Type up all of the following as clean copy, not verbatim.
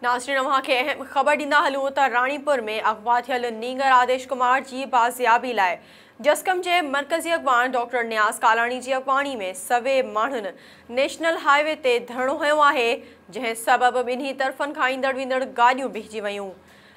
ناظرين اوهان کي اهم خبر ڏيندا هلون ته راڻيپور ۾ اغوا ٿيل نينگر آديش ڪمار جي بازيابي لاء جسقم جي مرڪزي اڳواڻ ڊاڪٽر نياز ڪالاڻي جي اڳواڻي ۾ سوين ماڻهن نيشنل هاء وي تي ڌرڻو هنيو آهي، جنهن سبب ٻنهي طرفن کان ايندڙ ويندڙ گاڏيون بيهجي ويون.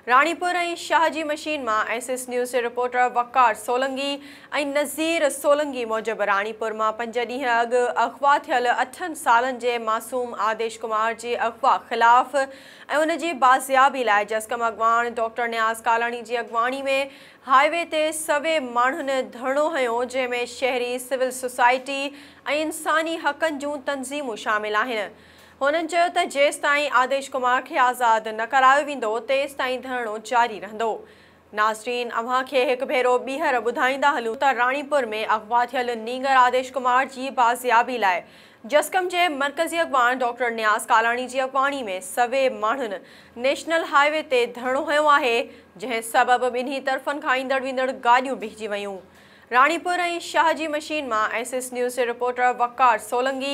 راڻيپور ۽ شاهه جي مشين مان ايس ايس نيوز جي رپورٽر وقار سولنگي ۽ نذير سولنگي موجب راڻيپور مان پنج ڏينهن اڳ اغوا ٿيل اٺن سالن جي معصوم آديش ڪمار جي اغوا خلاف ۽ ان جي بازيابي لاء جسقم اڳواڻ ڊاڪٽر نياز ڪالاڻي جي اڳواڻي ۾ هاء وي تي سوين ماڻهن ڌرڻو هنيو، جنهن ۾ شهري، سول سوسائٽي ۽ انساني حقن جون تنظيمون شامل آهن. هنن چيو ته جيستائين آديش ڪمار کي آزاد نه ڪرايو ويندو تيستائين ڌرڻو جاري رهندو. ناظرين اوهان کي هڪ ڀيرو ٻيهر ٻڌائيندا هلون ته راڻيپور ۾ اغوا ٿيل نينگر آديش ڪمار جي بازيابي لاء جسقم جي مرڪزي اڳواڻ ڊاڪٽر نياز ڪالاڻي جي اڳواڻي ۾ سوين ماڻهن نيشنل هاء وي تي ڌرڻو هنيو آهي، جنهن سبب ٻنهي طرفن کان ايندڙ ويندڙ گاڏيون بيهجي ويون. راڻيپور ۽ شاهه جي مشين مان ايس ايس نيوز جي رپورٽر وقار سولنگي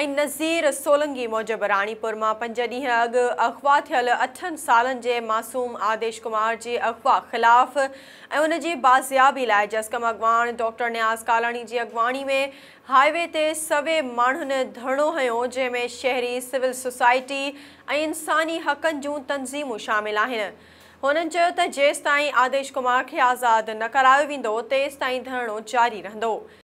۽ نذير سولنگي موجب راڻيپور مان پنج ڏينهن اڳ اغوا ٿيل اٺن سالن جي معصوم آديش ڪمار جي اغوا خلاف ۽ ان جي بازيابي لاء جسقم اڳواڻ ڊاڪٽر نياز ڪالاڻي جي اڳواڻي ۾ هاء وي تي سوين ماڻهن ڌرڻو هنيو، جنهن ۾ شهري، سول سوسائٽي ۽ انساني حقن جون تنظيمون شامل آهن. هنن چيو ته جيستائين آديش ڪمار کي آزاد نه ڪرايو ويندو تيستائين ڌرڻو جاري رهندو.